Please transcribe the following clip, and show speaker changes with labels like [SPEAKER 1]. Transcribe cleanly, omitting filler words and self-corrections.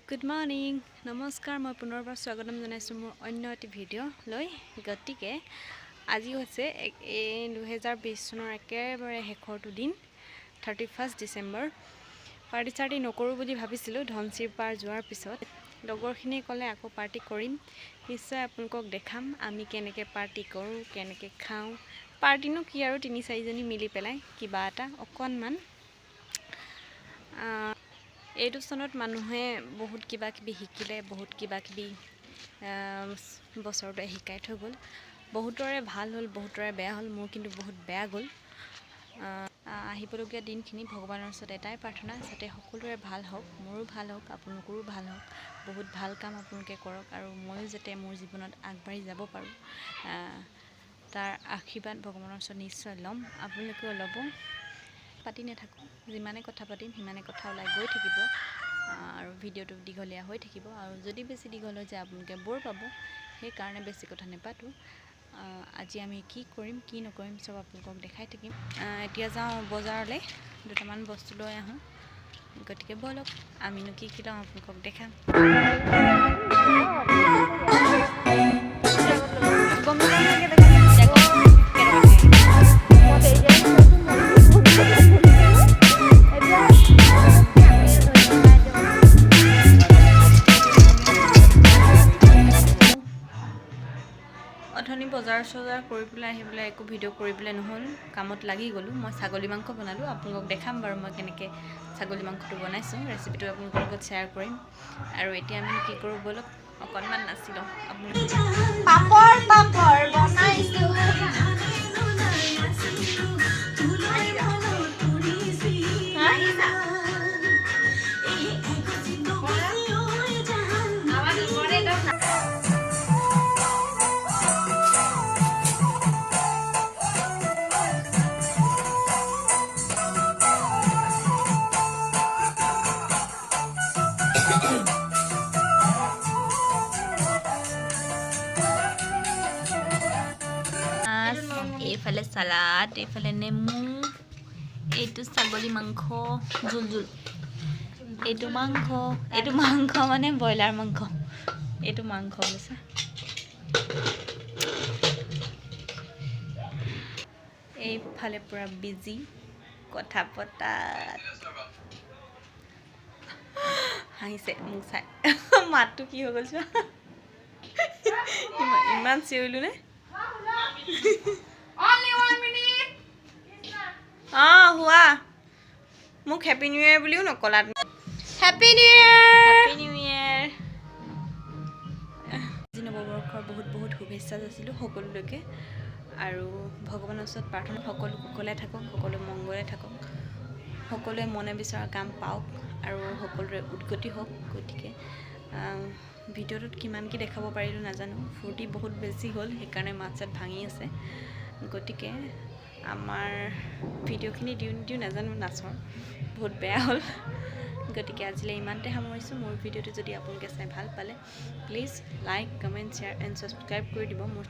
[SPEAKER 1] Good morning, নমস্কাৰ। মই পুনৰবাৰ স্বাগতম জনাইছোঁ মোৰ অন্য এটি ভিডিঅ' লৈ। গতিকে আজি হৈছে এই 2020 চনৰ একেবাৰে শেষৰটো দিন, 31 ডিচেম্বৰ। পাৰ্টি চাৰ্টি নকৰোঁ বুলি ভাবিছিলোঁ ধনশিৰি পাৰ যোৱাৰ পিছত। লগৰখিনিয়ে ক'লে আকৌ পাৰ্টি কৰিম, নিশ্চয় আপোনালোকক দেখাম আমি কেনেকৈ পাৰ্টি কৰোঁ, কেনেকৈ খাওঁ। পাৰ্টিনো কি আৰু, তিনি চাৰিজনী মিলি পেলাই কিবা এটা অকণমান। এইটো চনত মানুহে বহুত কিবা কিবি শিকিলে, বহুত কিবা কিবি বছৰটোৱে শিকাই থৈ গ'ল। বহুতৰে ভাল হ'ল, বহুতৰে বেয়া হ'ল, মোৰ কিন্তু বহুত বেয়া গ'ল। আহিবলগীয়া দিনখিনি ভগৱানৰ ওচৰত এটাই প্ৰাৰ্থনা, যাতে সকলোৰে ভাল হওক, মোৰো ভাল হওক, আপোনালোকৰো ভাল হওক। বহুত ভাল কাম আপোনালোকে কৰক আৰু ময়ো যাতে মোৰ জীৱনত আগবাঢ়ি যাব পাৰোঁ, তাৰ আশীৰ্বাদ ভগৱানৰ ওচৰত নিশ্চয় ল'ম, আপোনালোকেও ল'ব। পাতি নাথাকোঁ, যিমানে কথা পাতিম সিমানে কথা ওলাই গৈ থাকিব আৰু ভিডিঅ'টো দীঘলীয়া হৈ থাকিব। আৰু যদি বেছি দীঘল হৈ যায় আপোনালোকে ব'ৰ পাব, সেইকাৰণে বেছি কথা নাপাতোঁ। আজি আমি কি কৰিম কি নকৰিম চব আপোনালোকক দেখাই থাকিম। এতিয়া যাওঁ বজাৰলৈ, দুটামান বস্তু লৈ আহোঁ। গতিকে ব'লক, আমিনো কি কি লওঁ আপোনালোকক দেখাম। অথনি বজাৰ চজাৰ কৰি পেলাই আহি পেলাই একো ভিডিঅ' কৰিবলৈ নহ'ল, কামত লাগি গ'লোঁ। মই ছাগলী মাংস বনালোঁ, আপোনালোকক দেখাম বাৰু মই কেনেকৈ ছাগলী মাংসটো বনাইছোঁ, ৰেচিপিটো আপোনালোকৰ লগত শ্বেয়াৰ কৰিম। আৰু এতিয়া আমি কি কৰোঁ ব'লক, অকণমান নাচি লওঁ। আপোনালোক
[SPEAKER 2] পাপৰ পাপৰ বনাইছো।
[SPEAKER 1] মাছ, এইফালে চালাড, এইফালে নেমু, এইটো ছাগলী মাংস জোল জোল, এইটো মাংস, এইটো মাংস মানে ব্ৰইলাৰ মাংস, এইটো মাংস বুজিছা। এইফালে পূৰা বিজি কথা পতাত, হাঁহিছে মোক চাই। মাতটো কি হৈ গ'ল চোৱা, ইমান চিঞৰিলো নে? অঁ হোৱা, মোক হেপী নিউ ইয়েৰ বুলিও নকলা তুমি।
[SPEAKER 2] Happy new year.
[SPEAKER 1] Happy new year. আজি নৱবৰ্ষৰ বহুত বহুত শুভেচ্ছা যাচিলোঁ সকলোলৈকে আৰু ভগৱানৰ ওচৰত প্ৰাৰ্থনা, সকলো কুশলে থাকক, সকলো মংগলে থাকক, সকলোৱে মনে বিচৰা কাম পাওক আৰু সকলোৰে উদ্গতি হওক। গতিকে ভিডিঅ'টোত কিমান কি দেখাব পাৰিলোঁ নাজানো, ফূৰ্তি বহুত বেছি হ'ল, সেইকাৰণে মাত চাত ভাঙি আছে। গতিকে আমাৰ ভিডিঅ'খিনি দিওঁ নিদিওঁ নাজানো, নাচৰ বহুত বেয়া হ'ল। গতিকে আজিলৈ ইমানতে সামৰিছোঁ। মোৰ ভিডিঅ'টো যদি আপোনালোকে চাই ভাল পালে please like, comment, share and subscribe কৰি দিব মোৰ।